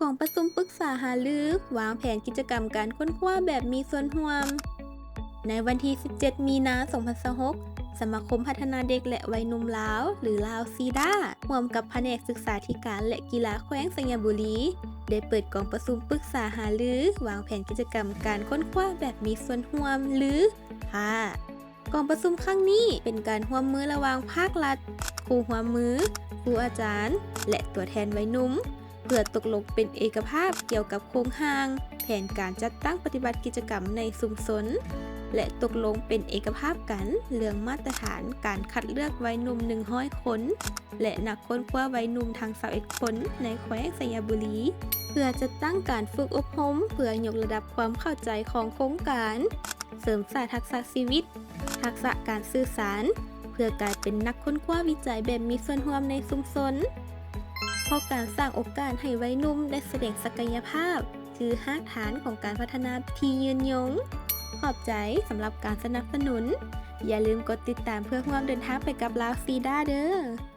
ກອງປະຊຸມປຶກສາຫາລືວາງແຜນກິດຈະກຳການຄົ້ນຄວ້າແບບມີສ່ວນຮ່ວມ. ໃນວັນທີສິບເຈັດ ມີນາ ສອງພັນຊາວຫົກ ສະມາຄົມພັດທະນາເດັກ ແລະ ໄວໜຸ່ມລາວ ຫຼື ລາວຊີດ້າ ຮ່ວມກັບພະແນກສຶກສາທິການ ແລະ ກິລາແຂວງໄຊຍະບູລີ ໄດ້ເປີດກອງປະຊຸມປຶກສາຫາລືວາງແຜນກິດຈະກຳການຄົ້ນຄວ້າແບບມີສ່ວນຮ່ວມ ຫຼື ພາ ກອງປະຊຸມຄັ້ງນີ້ເປັນການຮ່ວມມືລະຫວ່າງພາກລັດ, ຄູຮ່ວມມື, ຄູອາຈານ ແລະ ຕົວແທນໄວໜຸ່ມ ເພື່ອຕົກລົງເປັນເອກະພາບກ່ຽວກັບໂຄງຮ່າງ, ແຜນການຈັດຕັ້ງປະຕິບັດກິດຈະກຳໃນຊຸມຊົນ ແລະ ຕົກລົງເປັນເອກະພາບກັນເລື່ອງມາດຕະຖານການຄັດເລືອກໄວໜຸ່ມ ໜຶ່ງຮ້ອຍຄົນ ແລະ ນັກຄົ້ນຄວ້າໄວໜຸ່ມທັງ ຊາວເອັດຄົນ ໃນແຂວງໄຊຍະບູລີ ເພື່ອຈັດຕັ້ງການຝຶກອົບຮົມເພື່ອຍົກລະດັບຄວາມເຂົ້າໃຈຂອງໂຄງການ, ເສີມສ້າງທັກສະຊີວິດ, ທັກສະການສື່ສານ ເພື່ອກາຍເປັນນັກຄົ້ນຄວ້າວິໄຈແບບມີສ່ວນຮ່ວມໃນຊຸມຊົນ ເພາະການສ້າງໂອກາດໃຫ້ໄວໜຸ່ມໄດ້ສະແດງສັກກະຍະພາບ ຄືຮາກຖານຂອງການພັດທະນາທີ່ຍືນຍົງ. ຂອບໃຈສຳລັບການສະໜັບສະໜູນ. ຢ່າລືມກົດຕິດຕາມເພື່ອຮ່ວມເດີນທາງໄປກັບລາວຊີດ້າເດີ້.